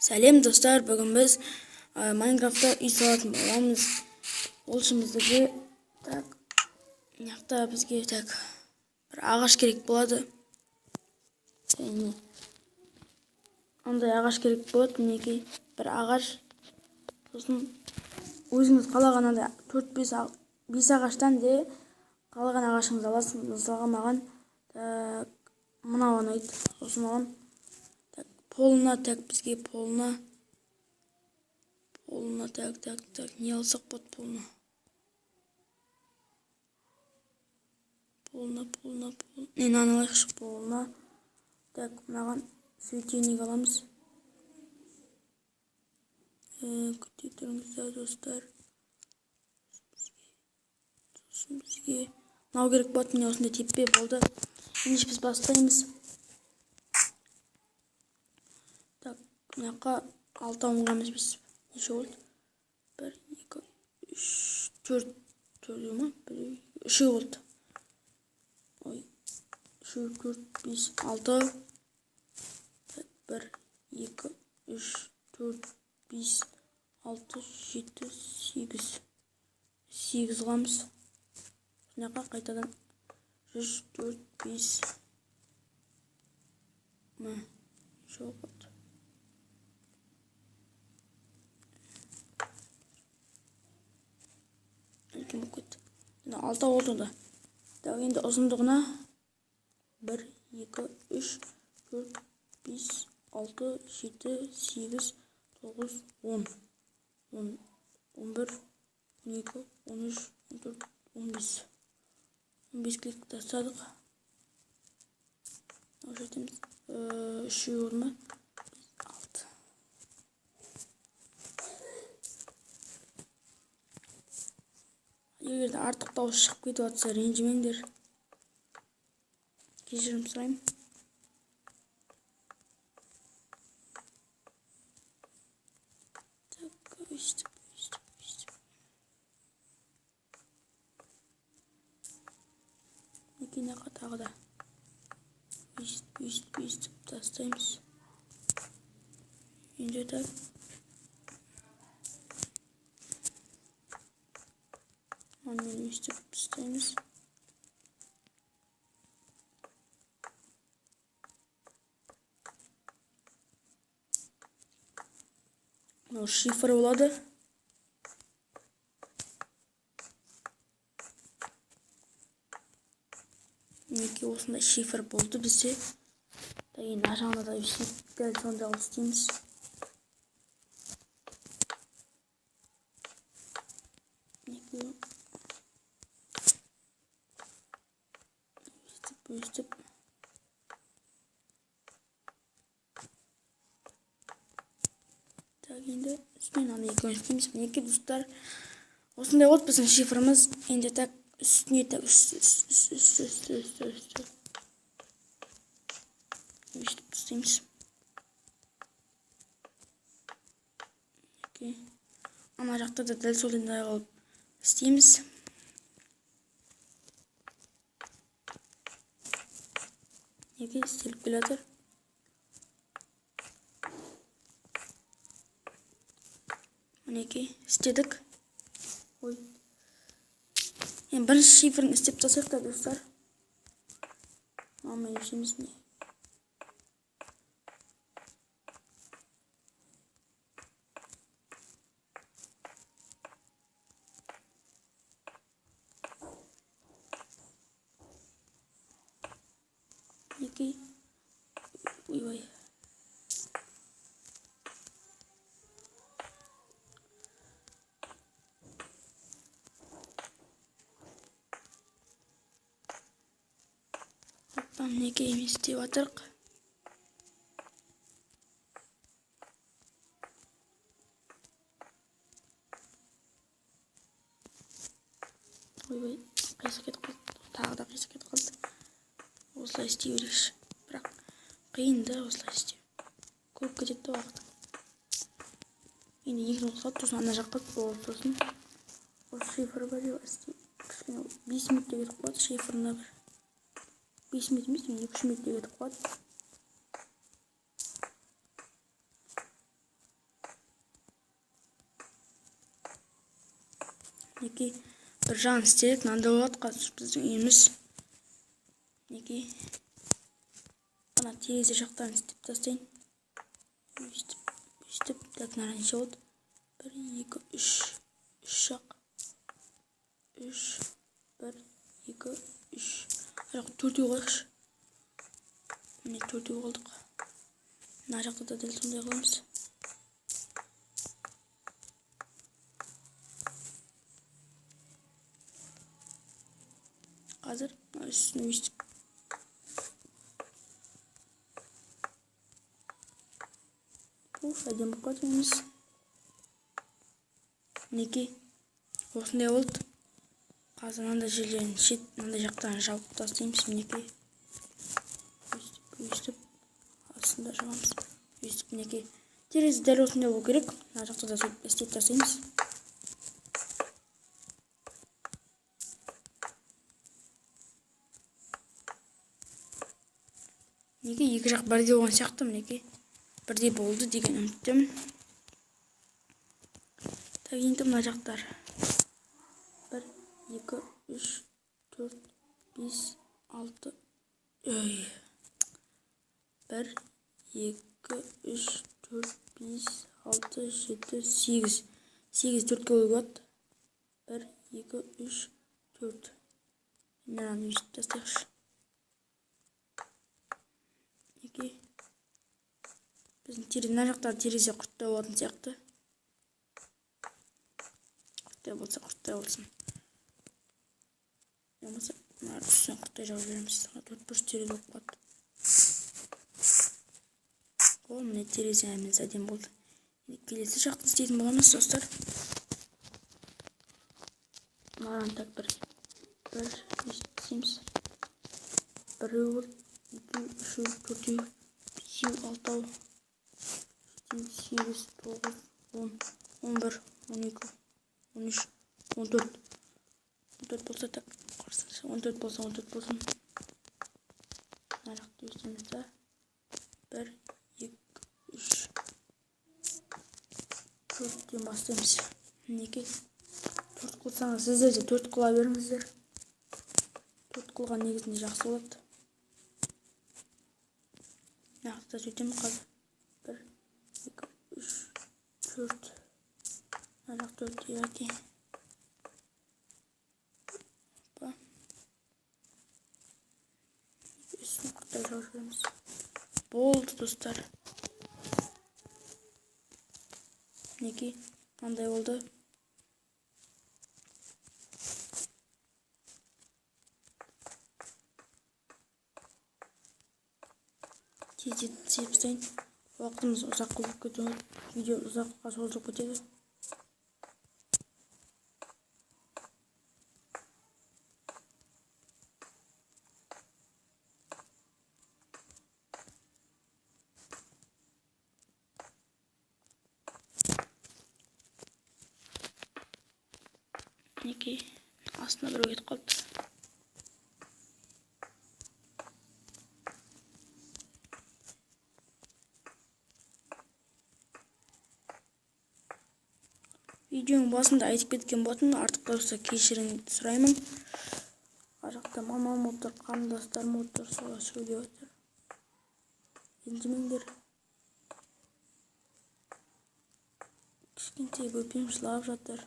Сәлем достар, бүгін біз Майнкрафтта үй салатын боламыз. Ол үшін бізге так, мына бізге так бір ағаш керек болады. Және андай ағаш керек болады, мінекей бір ағаш. Сосын өзіңіз қалаған андай 4-5 ағаштан де қалаған ағашыңызды аласыз. Мысалға маған так мынау ұнайды. Сосын маған полына так бізге полына так так так не алсақ болады полына полына не мынаны алайықшы полына. Так мынаған светильник аламыз. Күте тұрыңыздар достар. Сосын бізге мынау керек болады. Міне осындай теппе болды. Ендеше біз бастаймыз. Мына жаққа алтауын қоямыз біз. Неше болды? 1, 2, 3, 4. Төртеу ма? 1, 3 болды. Ой. 3, 4, 5, 6. 1, 2, 3, 4, 5, 6, 7, 8. 8 қыламыз. Мына жаққа қайтадан 3, 4, 5. Мына неше болды? Үлкен болып кетті. Алтау болды онда. Так, енді ұзындығына 1, 2, 3, 4, 5, 6, 7, 8, 9, 10, 10, 11, 12, 13, 14, 15. 15 клик тастадық. Жетеміз. Үшеу болды ма? 6. Егер де артық дауыс шығып кетіп жатса, ренжімеңдер. Кешірім сұраймын. Так, өйстіп, өйстіп, өйстіп. Мінекей мына жаққа тағы да өйстіп, өйстіп, өйстіп тастаймыз. Енді так. Онымен өйстіп тастаймыз. Мынау шифр болады. Мінекей осындай шифр болды бізде. Енді ар жағында да өйстіп дәл сондай қылып істейміз. Мінекей өстіп. Так, енді үстінен ана екеуін істейміз. Мінекей достар, осындай болды біздің шифрымыз. Енді так үстіне так үсті үсті үсті үсті үсті үсті өстіп тастаймыз. Мінекей ана жақта да дәл сондай қылып істейміз. Неге істеліп келе жатыр. Мінекей істедік. Ой. Енді бірінші шифрін істеп тастайық та достар. Мынаумен өлшейміз не. Мінекей. Ойбай. Опа, мінекей істеп жатырық. Ойбай, қисық кетіп қалды. Тағы да қисық кетіп қалды. Осылай істей берейікші. Бірақ қиын да осылай істеу. Көп кетеді уақыт. Енді екі қалды, сосын ана жаққа болды, сосын осы шифр бар деп істей. Кішкене 5 минутта кетіп қалады шифрына бір. 5 минут емес, 2-3 минутта кетіп қалады. Мінекей, бір жағын істедік, мынандай болады қазір біздің үйіміз. Мінекей, ана терезе жақтарын істеп тастайын. Өйстіп, өйстіп, так, мына неше болды? 1, 2, 3, 3 жақ. 3, 1, 2, 3. Жоқ, төртеу қояйықшы. Міне, төртеу қылдық. Мына жақта да дәл сондай қыламыз. Қазір үстін өйстіп. Пуф, әдемі болып қалды үйіміз. Мінекей, осындай болды. Қазір мынандай жерлерін шет, мынандай жақтарын жауып тастаймыз. Мінекей, өйстіп, өйстіп, астында жабамыз. Өйстіп, мінекей, терезе дәл осындай болу керек. Мына жақта да сөйтіп істеп тастаймыз. Мінекей, екі жақ бірдей болған сияқты. Мінекей, бірдей болды деген үміттемін. Так, енді мына жақтар. 1, 2, 3, 4, 5, 6, ой. 1, 2, 3, 4, 5, 6, 7, 8. 8 төртке бөлуге болады. 1, 2, 3, 4. Мынаны өйстіп тастайықшы. Мінекей, біздің мына жақтағы терезе құрттай болатын сияқты. Құрттай болса, құрттай болсын. Болмаса, мына үстінен құрттай жауып жібереміз. Төрт бұрыш терезе болып қалады. О, міне тереземіз әдемі болды. Енді келесі жақты істейтін боламыз, достар. Мынаны так бір істейміз. Біреу болды, екеу, үшеу, төртеу, бесеу, алтау, жетеу, сегіз, тоғыз, он, он бір, он екі, он үш, он төрт. Он төрт болса, так, қарасаңшы, он төрт болса, он төрт болсын. Мына жақты өстеміз да. 1, 2, 3, 4-тен бастаймыз. Мінекей, 4 қылсаңыз, сіздер де 4 қыла беріңіздер. 4 қылған негізінде жақсы болады. Мына жақта сөйтемін қазір. 1, 2, 3, 4. Мына жақ 4 яки. Опа. Үстін құрттай жауып жібереміз. Болды, достар. Мінекей, мынандай болды. Тездетіп тастайын. Уақытымыз ұзақ болып кетеді. Видео ұзаққа созылып кетеді. Мінекей, астына біреу кетіп қалды. Видеоның басында айтып кеткен болатын, артық болса кешірім сұраймын. Ар жақта мамам отыр, қарындастарым отыр, солар сөйлеп отыр. Ренжімеңдер. Кішкентай бөпем жылап жатыр.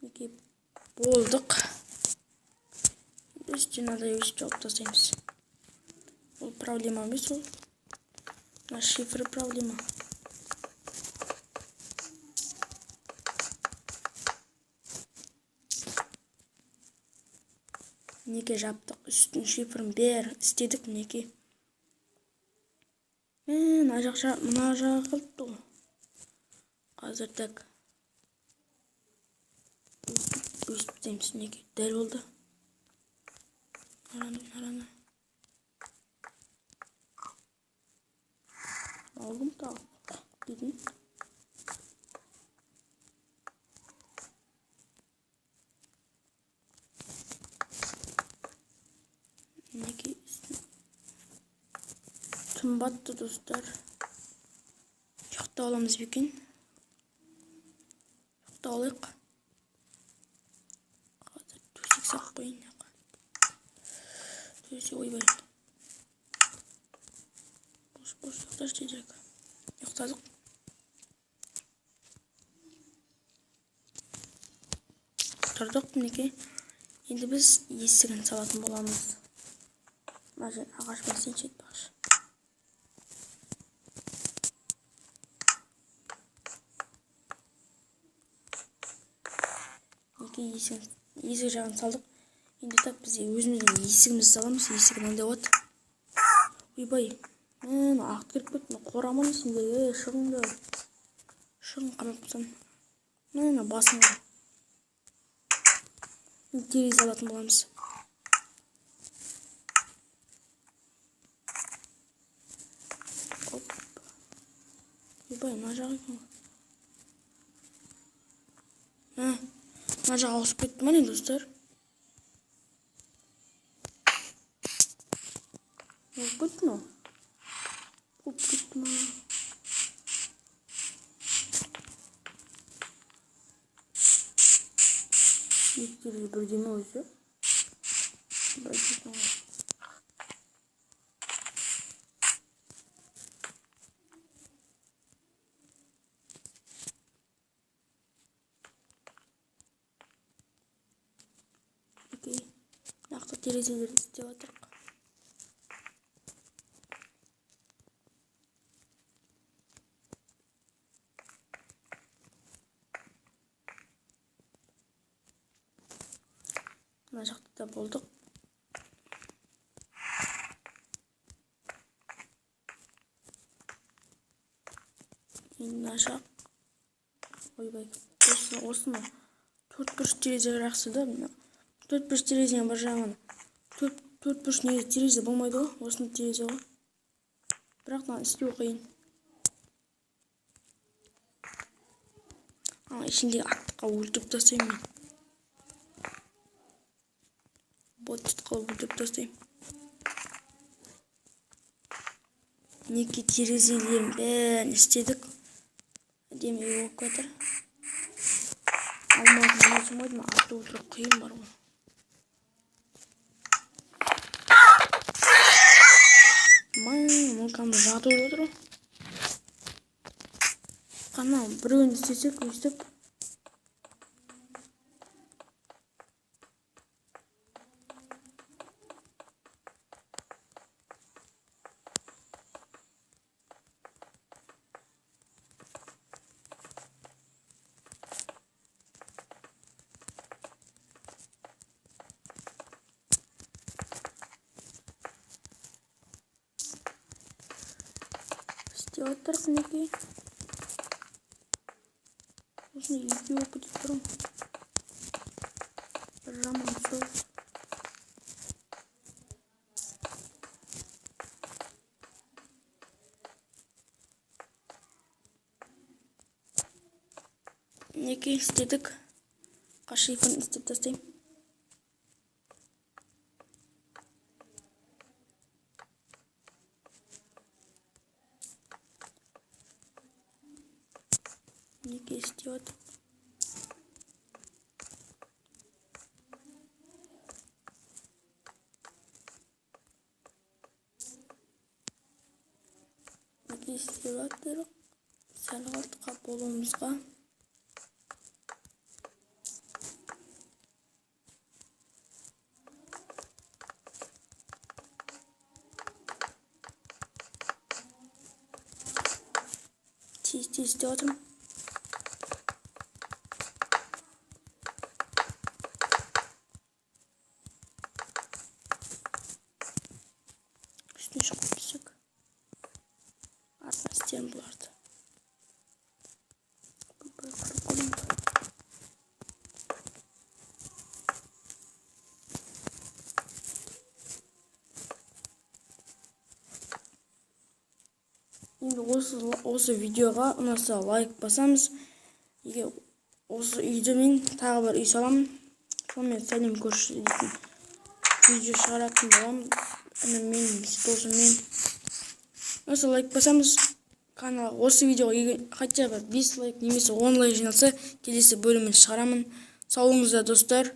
Мінекей, болдық. Енді үстіне мынадай өсіп жауып тастаймыз. Ол проблема емес, ол. Мына шифр проблема. Мінекей, жаптық. Үстін шифрын бәрі істедік, мінекей. Мына жағы қалыпты ғой. Қазір так. Өстіп істейміз, мінекей. Дәл болды. Араны, араны. Алдым тағы дейтін. Мінекей, үстін. Түн батты, достар. Ұйықтап аламыз ба екен? Ұйықтап алайық. Қазір төсек салып қояйын. Төсек, ойбай. Бош, бош, ұйықташы тезірек. Ұйықтадық. Тұрдық, мінекей. Енді біз есігін салатын боламыз. Мына жер ағаш басайыншы айтпақшы. Мінекей, есік жағын салдық. Енді так біз өзіміздің есігімізді саламыз. Есігі мынандай болады. Ойбай, міне ақ кіріп кетті. Қорамын сендерге, шығыңдар. Шығын қамап тастадым. Міне басыңдар. Терезе алатын боламыз. Оп. Ойбай, мына жақ екен ғой. Мына жақ ауысып кетті ма не, достар? Болып кетті ме? Болып кетті ма? Екі терезе бірдей ме өзі? Бір екен ғой. Окей. Нақты терезелерді істеп жатырық. Мына жақта да болдық. Енді мына жақ. Ойбай, осыны төрт бұрыш терезе жақсы да, мына төрт бұрыш терезенің бір жағын төрт бұрыш негізі терезе болмайды ғой, осыны терезе ғой. Бірақ мынаны істеу қиын. Ана ішіндегі ақтыққа өлтіріп тастаймын мен. Бот қылып өлтіріп тастаймын. Мінекей терезелерін бәрін істедік. Әдемі үй болып жатыр. Алмазды өзім қойдым, атты өлтіру қиын бар ғой. Мынкамды жатып отыр ғой. Қана біреуін істесек өйстіп. Істеп отырық мінекей. Осыны екеуі болып кетіп тұр ғой. Бір жаман сол. Мінекей істедік. Қашифын істеп тастаймын. Мінекей істеп жатыр. Мінекей істеп жатыр. Сәл қалды қап болуымызға. Тез тез істеп жатырмын. Үстіне шығып кетсек. Артына істерім бұларды. Бір қырып қойдым. Енді осы видеоға ұнаса лайк басамыз. Егер осы үйді мен тағы бір үй саламын. Сонымен сәлем көрші дейтін видео шығаратын боламын. Ініммен, досыммен. Ұнаса лайк басамыз. Каналға, осы видеоға егер хотя бы 5 лайк немесе 10 лайк жиналса, келесі бөлімін шығарамын. Сау болыңыздар, достар.